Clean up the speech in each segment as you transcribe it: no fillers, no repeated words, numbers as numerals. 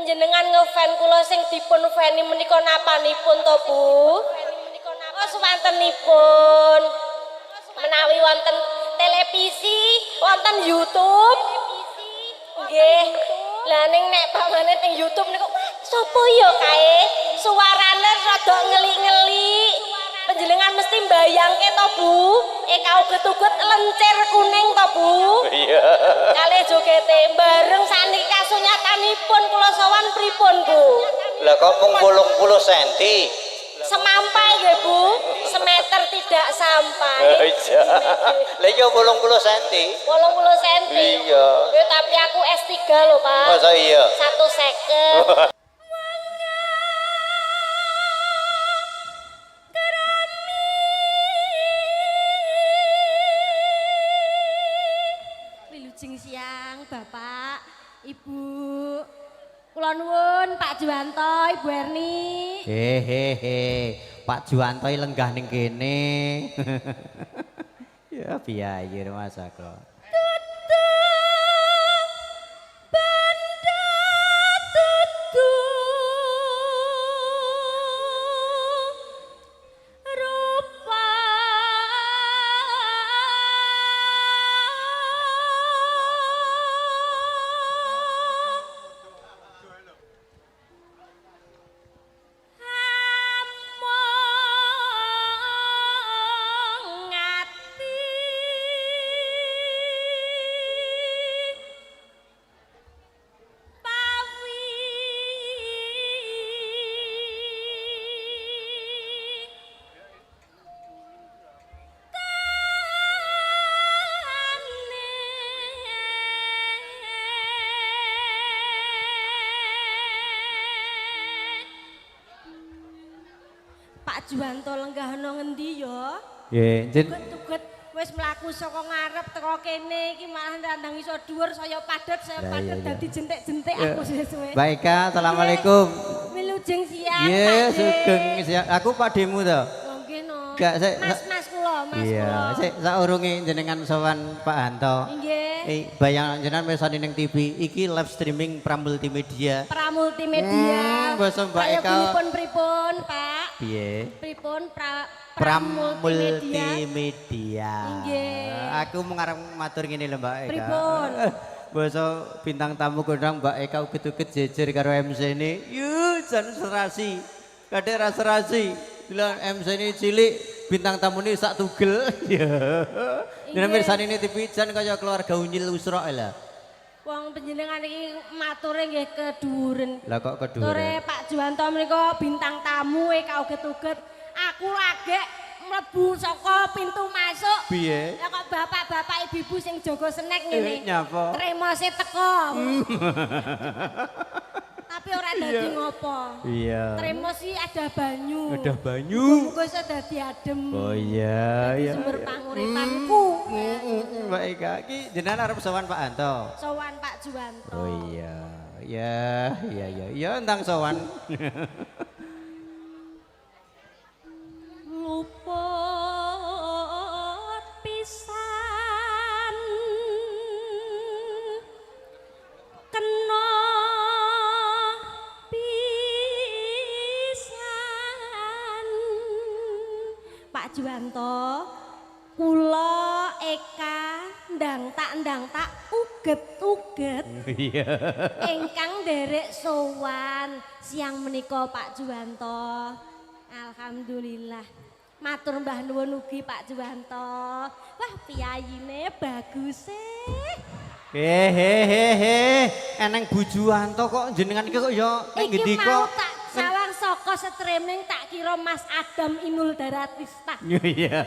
Panjenengan ngefan kula sing dipun fani menika napanipun to, Bu? Oh, suwantenipun. Menawi wonten televisi, wonten YouTube. Nggih. Lah ning nek pamane teng YouTube niku, wah, sapa ya kae? Suarane rada ngelik-ngelik. Panjenengan mesti mbayangke to, Bu? Eka uget-uget lencir kuning to, Bu? Iya. Kalih jogete bareng saniki kasunyatanipun kula sowan pripun, Bu? Lah kok mung 80 cm? Semampai nggih, Bu. Semeter tidak sampai. Iya. Lah iya 80 cm. 80 cm. Iya. Ya, tapi aku S3 lho, Pak. Masa iya? 150. Wilujeng siang, Bapak, Ibu. Kula nuwun Pak Juwanto, Ibu Erni. Hehehe, Pak Juwanto lenggah ning kene. Ya piye Mas aku. Banda tutu rupa. Among ati pawi Pak Juwanto lenggah ana ngendi ya? Nggih, jen Tuget-tuget wis mlaku saka ngarep teko kene iki malah ndang iso dhuwur saya padet saya Lah, padet iya, iya. dadi jentik-jentik aku suwe-suwe. Mbak Eka, assalamualaikum. Wilujeng siang, Nggih, Pak De. sugeng siang. Aku Pak Demu to. Oh, nggih no. Gak, Mas, mas kula, mas Iya, kula. sik saurunge jenengan sowan Pak Hanto. Nggih. Eh, bayang jenengan mirsani ning TV, iki live streaming Pramultimedia. Pramultimedia. Basa Mbak Eka. Prayoginipun pripun, Pak? Piye? Pripun Pram Pramultimedia? Multimedia. Nggih. Aku mung arep matur ngene lho Mbak Eka. Pripun? Basa bintang tamu kondang Mbak Eka uget-uget jejer karo MC ini. Yu, jan serasi. Kadek ra serasi. Bila MC ini cilik, bintang tamu ini sak tugel. Ya. Jenengan mirsani ini TV jan kaya keluarga unyil usrok lah. Wong panjenengan iki mature nggih keduwuren. Lah kok Tore keduwuren? Pak Juwanto menika bintang tamu e kauget-uget. Aku lagek mlebu saka pintu masuk. Piye? Lah kok bapak-bapak ibu-ibu sing jaga snack ngene. Eh, nyapa? Tremose teko. Tapi ora dadi ngopo. Iya. Tremos sih ada banyu. Ada banyu. Muga iso dadi adem. Oh iya, iya. Sumber panguripanku. Mbak Eka, iki jenengan arep sowan Pak Anto. Sowan Pak Juwanto. Oh iya. Ya, iya iya. Ya entang sowan. Luput pisan kena pisan Pak Juwanto, kula Eka ndang tak uget-uget Iya. ingkang nderek sowan siang menika Pak Juwanto. Alhamdulillah. Matur mbah nuwun ugi Pak Juwanto. Wah, piyayine bagus e. Hehehe, eneng Bu Juwanto kok jenengan iki kok ya ning Iki ngendi mau kok? tak sawang saka streaming tak kira Mas Adam Inul Daratista. Iya.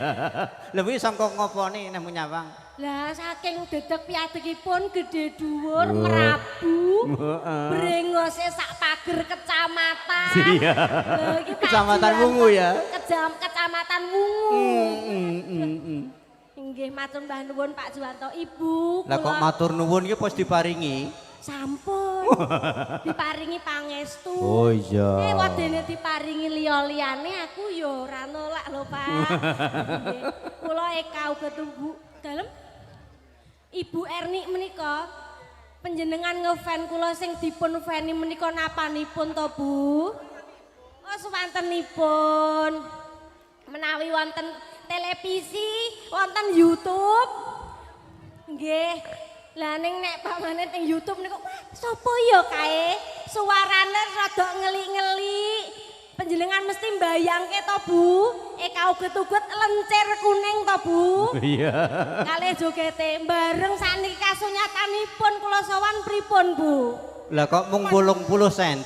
Lha kuwi sangka ngopone nek nyawang? Lah saking dedeg piadegipun gedhe dhuwur merabu. Heeh. Brengose sak pager kecamatan. Iya. Lha iki Pak Kecamatan Juwanto. Wungu ya? Kecamatan Wungu. Nggih matur mbah nuwun Pak Juwanto. Ibu Lah kok kula matur nuwun iki pas diparingi? sampun diparingi pangestu. Oh iya. Eh wadene diparingi liya-liyane aku ya ora nolak lho Pak. Nggih. Kula Eka uga tunggu dalem Ibu Erni menika Panjenengan ngefan kula sing dipun feni menika napanipun to, Bu? Oh, suwantenipun. Menawi wonten televisi, wonten YouTube. Nggih. Lah ning nek pamane teng YouTube niku, wah, sapa ya kae? Suarane rada ngelik-ngelik. Panjenengan mesti mbayangke to, Bu? Eka uget-uget lencir kuning to, Bu? Iya. Kalih jogete bareng sakniki kasunyatanipun kula sowan pripun, Bu? Lah kok mung 80 cm?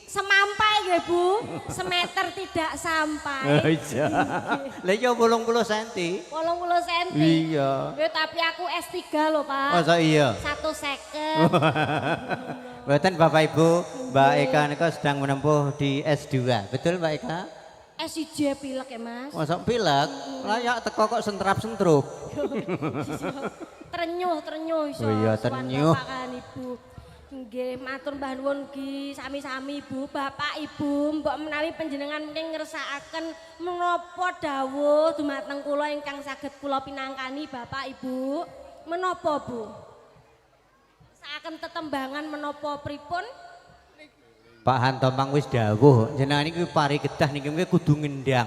Semampai nggih, Bu. Semeter tidak sampai. Iya. Lah iya 80 cm. 80 cm. Iya. Nggih, tapi aku S3 lho, Pak. Masa iya? 150. Mboten Bapak Ibu, Mbak Eka nika sedang menempuh di S2. Betul Mbak Eka? S1 pilek ya, Mas. Masa pilek? Layak teko kok sentrap-sentrup. Trenyuh, trenyuh iso. Oh iya, sowan trenyuh. Bapak kan Ibu. Nggih, matur mbah nuwun ki sami-sami Ibu, Bapak Ibu, mbok menawi panjenengan mungkin ngersakaken menapa dawuh dumateng kula ingkang saged kula pinangkani Bapak Ibu. Menapa, Bu? Ngersakaken tetembangan menapa pripun? Pak Hanto mang wis dawuh, jenengan iki pari kedah niki mengke kudu ngendang.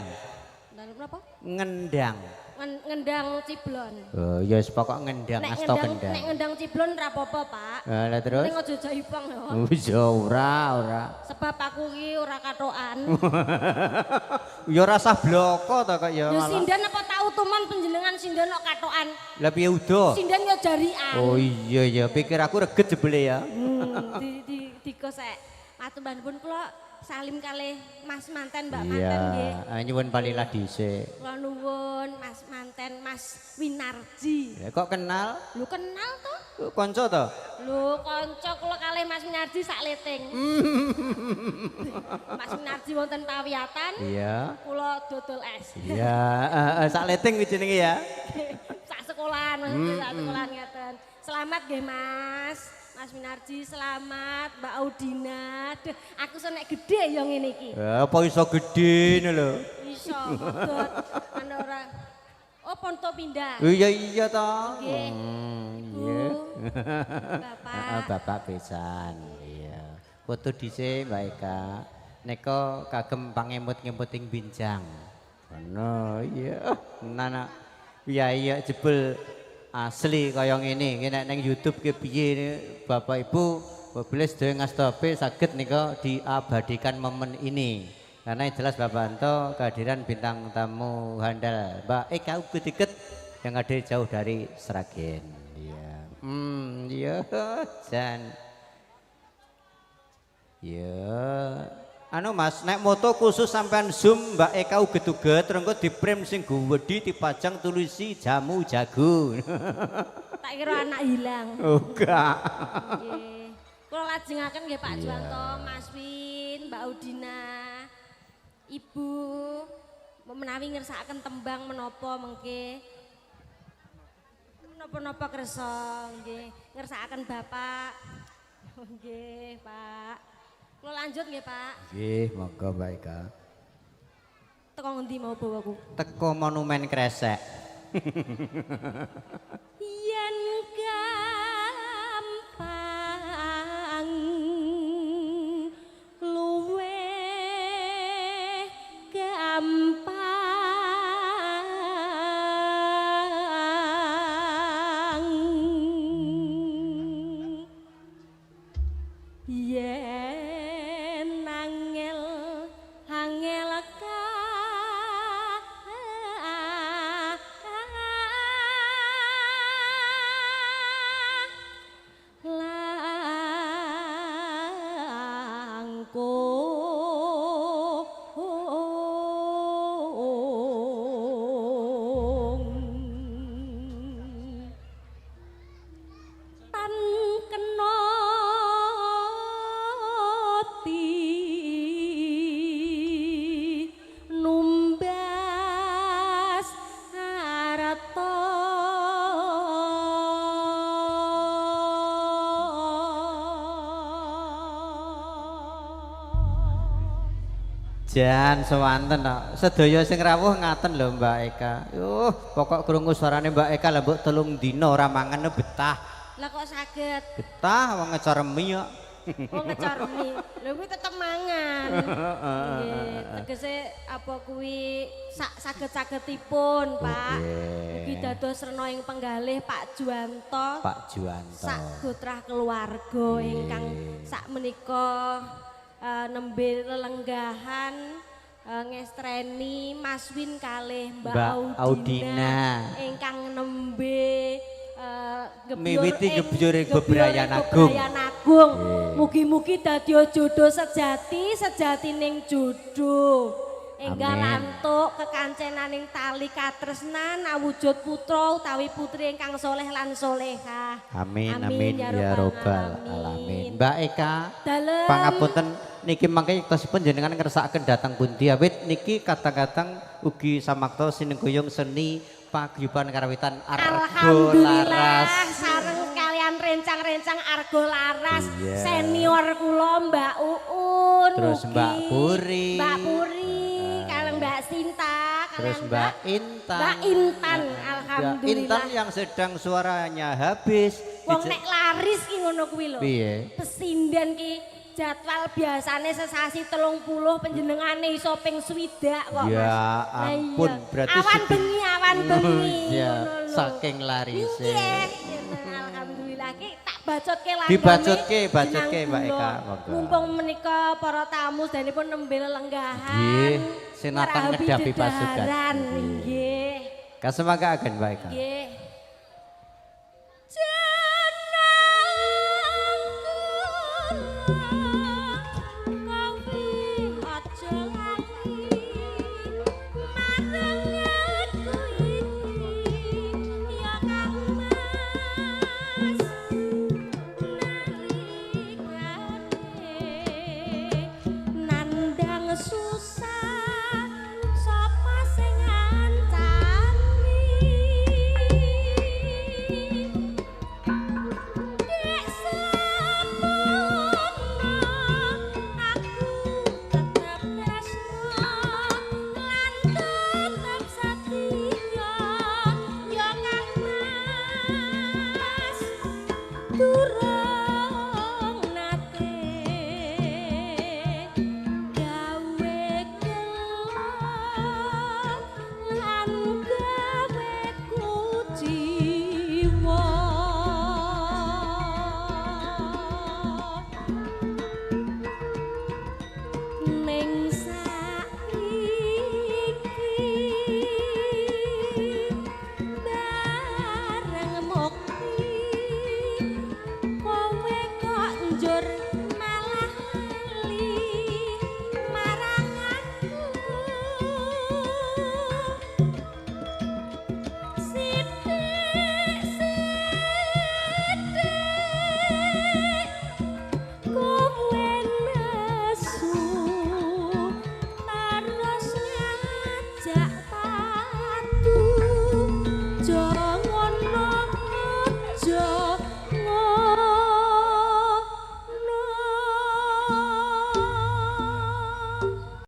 Dalem napa? Ngendang. Ngendang ciblon. Oh ya wis pokok ngendang, Nek asta ngendang, kendang. nek ngendang ciblon ra apa-apa, Pak. Lah terus? Ning aja jaipong ya. Oh iya ora, ora. Sebab aku ki ora katokan. Ya ora sah bloko to kok ya Ya malah. sinden apa tau tuman panjenengan sinden kok katokan. Lah piye udo? Sinden ya jarian. Oh iya iya, pikir aku reget jebule ya. Di di dikosek. Matur nuwun kula salim kalih Mas manten Mbak manten nggih. Iya, nyuwun palilah dhisik. Kula nuwun Mas manten Mas Winarji. Ya kok kenal? Lho kenal to? Kanca to? Lho kanca kula kalih Mas Winarji sak leting. Mas Winarji wonten pawiyatan. Iya. Kula dodol es. Iya, sak leting kuwi jenenge ya. Sak sekolahan maksudnya sak sekolahan ngeten. Selamat nggih Mas. Mas Winarji selamat, Mbak Audina. Duh, aku iso nek gede ya ngene iki. Apa iso gede ngono lho. Iso medhot ana ora. Oh, ponto pindah. Iya iya to. Nggih. Ibu. Iya. Bapak. Heeh, bapak pisan. Iya. Foto dhisik Mbak Eka. Neka kagem pangemut-ngemut ing binjang. Ngono iya. Nana iya iya jebul asli kaya ngene. Iki nek ning YouTube ki piye Bapak Ibu boleh sedaya ngastope saged nika diabadikan momen ini. Karena yang jelas Bapak Anto kehadiran bintang tamu handal Mbak Eka Uget yang ada jauh dari Sragen. Iya. Iya, jan. Iya. Anu Mas, nek moto khusus sampean zoom Mbak Eka uget-uget terus engko di frame sing guwedhi dipajang tulisi jamu jago. Tak kira anak hilang. Oh, enggak. Nggih. Kula lajengaken nggih Pak Juwanto, Mas Win, Mbak Audina, Ibu menawi ngersakaken tembang menapa mengke. Menapa-napa kersa nggih, ngersakaken Bapak. Nggih, Pak. Kula lanjut nggih, Pak. Nggih, monggo Mbak Eka. Teko ngendi mau bawaku? Teko Monumen Kresek. Yen gampang luweh gampang yen angel angel ka langkung tan kena ti numbas harta. Jan sewanten kok. Sedaya sing rawuh ngaten lho Mbak Eka. Yuh, pokok krungu suarane Mbak Eka lah mbok 3 dina ora mangan betah. Lah kok saged? Betah wong ngecar mie kok. Wong ngecar mie. Lha kuwi tetep mangan. Nggih, tegese apa kuwi sak saged-sagedipun, Pak. Mugi dados rena ing penggalih Pak Juwanto. Pak Juwanto. Sak gotrah keluarga ingkang sak menika nembe lelenggahan ngestreni Mas Win kalih Mbak, Mbak Audina, Audina. Ingkang nembe gebyur Miwiti gebyur ing gebyur bebrayan agung. Bebrayan agung. Mugi-mugi dadi jodoh sejati, sejatining jodoh. Enggal Amin. antuk kekancenaning tali katresnan awujud putra utawi putri ingkang soleh lan solehah. Amin amin ya robbal alamin. Mbak Eka, Dalem. Pangapunten niki mangke yektosipun jenengan ngersakaken datang pundi, awit niki kadang-kadang ugi samakta sinengkuyung seni paguyuban karawitan Argo Alhamdulillah Laras. Sareng kalian rencang-rencang Argo Laras, senior kula Mbak Uun, Terus ugi Mbak Puri. Mbak Puri, kalian Mbak Sinta, kalian Terus Mbak Intan. Mbak Intan, Mbak alhamdulillah. Intan yang sedang suaranya habis. Wong nek laris ki ngono kuwi lho. Piye? Pesinden ki jadwal biasane sesasi 30, panjenengane iso ping 60 kok, Ya Mas. Lah ampun, iya. berarti awan bengi, awan bengi Iya, ngono lho. saking larise. Nggih, alhamdulillah ki tak bacotke langgame. Dibacotke, bacotke, jenang Mbak gula. Eka, monggo. Mumpung menika para tamu sedanipun nembe lelenggahan. Nggih, sinatan ngrabi ngedhapi pasukan. dedaran. Nggih. Kasumangga Mbak Eka. Nggih.